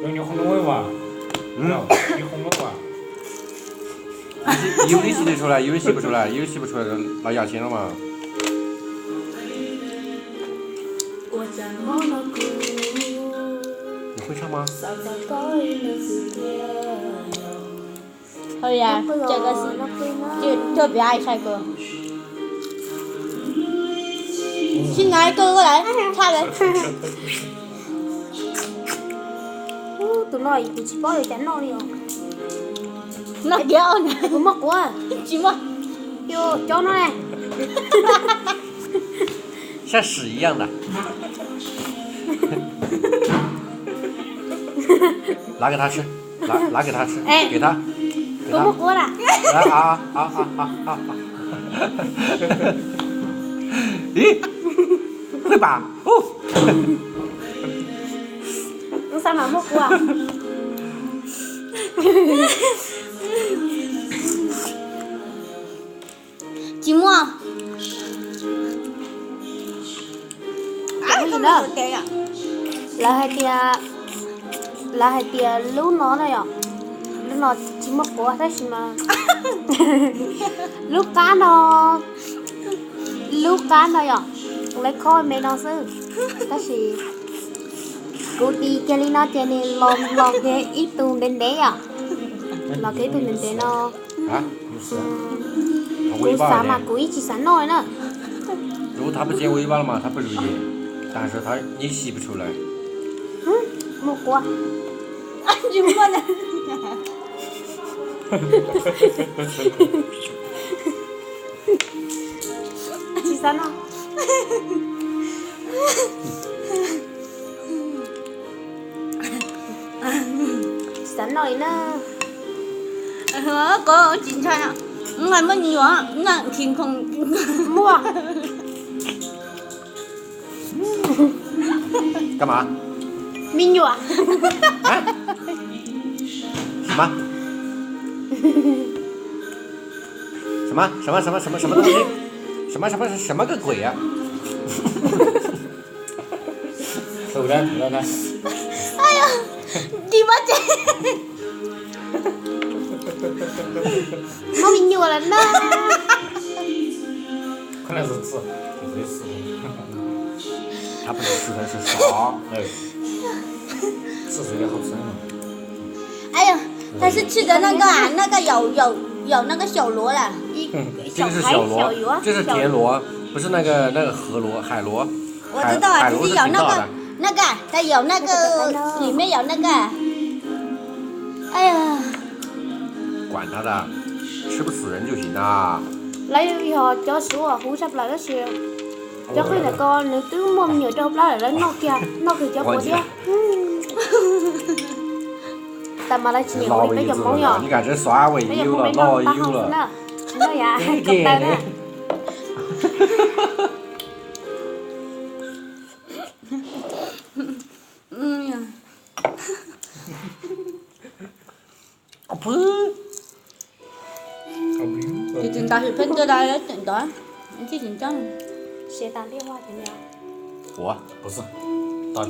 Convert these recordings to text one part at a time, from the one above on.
有你红灯位吧？嗯。有红灯吧？有的洗得出来，有的洗不出来，有的洗不出来，老雅琴了嘛。你会唱吗？ Hos yog tuaj piav ai sai ko. Sib nai ko lawm, tshaj lawm. Tus no kuv tsis paub yuav cas noj li os. Noj kiag os. Kuv muaj quav. Tsis muaj. Cov no ne. 像屎一样的。拿给他吃，拿，拿给他吃，给他，给他。 Kuv muaj quav lawm. 来啊啊啊啊啊！咦，会吧？哦。Ua cas mas muaj quav? Tsis muaj. Lawv hais tias, lawv hais tias lub no na yom, lub no tsis muaj quav tab sis mas lub qab no, lub qab no yom, lawv khob me no xwb, tab sis kuv tis kiag li no ces nws los, los kiag ib tug ntev ntev yom, los kiag ib tug ntev ntev no. Kuv xav mas kuv ib tsis xav noj li na. 如果他不接我一把了嘛，他不容易，但是他也洗不出来。 Muaj quav. Tsis xav noj. Tsis xav noj li na. Ko tsis ntshai, muaj me nyuam, muaj. Kab mas? Me nyuam. 什么？什么什么什么什么什么东西？什么什么什么个鬼啊？ Tsis muaj tsev. Muaj me nyuam lawm na. 看来是痔，绝对是。他不是吃的是啥？哎，痔是个好吃的嘛。哎呀，他是吃的那个啊，那个咬咬咬那个小螺了，一这个是小螺，小螺，这是田螺，不是那个那个河螺、海螺。 我知道啊，海螺是挺大的。只是咬那个，那个，它咬那个，里面咬那个。哎呀，管他的，吃不死人就行啊。Lawv yog cov suav huv tshaj plaws tab sis cov qwj ntawm ko nws twb muaj me nyuam rau hauv plab lawm, lawv noj kiag, noj kiag cov quav thiab. Tas mas lawv tsis nyiam huv li peb cov Hmoob yom. Peb cov Hmoob noj npaj hau xwb na. Noj yam ko taw na. Tus twg ntaus xwm pheej tuaj da tseem ntov, tsis tsis coob. 写打电话给你啊。我不是，打，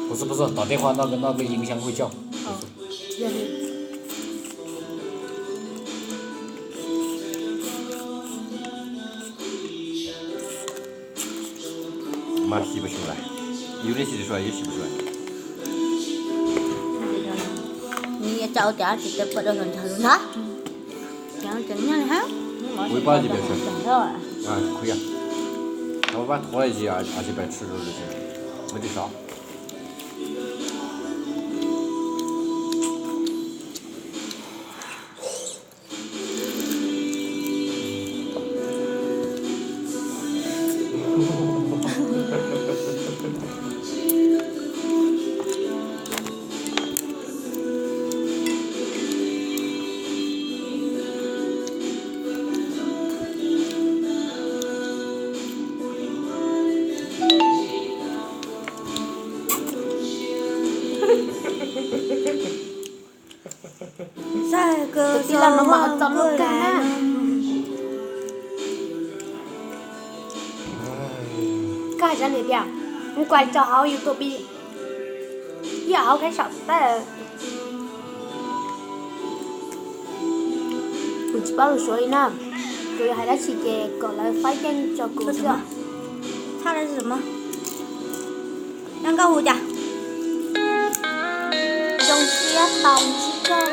不是不是，打电话那个那个音箱会叫。 Mas xi pes sua lais, yus li xi pes sua, yus xi pes sua. Nws yuav tsa ua tias tsis tau pom dua hluas nraug lawm ntag. Ua ib pab xi pes sua. Kuv yog, ua ib pab thuav xi, xi pes sua, ua tsis sov. Tus tij laug no mas txom nyem kawg na. Koj hais rau nws tias, nws kuj tso hauv YouTube. Yog hauv kheeb saum tab, kuv tsis paub lus Suav li na. Kuv yuav hais dab tsi ces kom lawv faib yeej rau kuv xwb. Thaj lab sim mas, nyob nkauj hu cas? Zoo siab tau ntsib koj.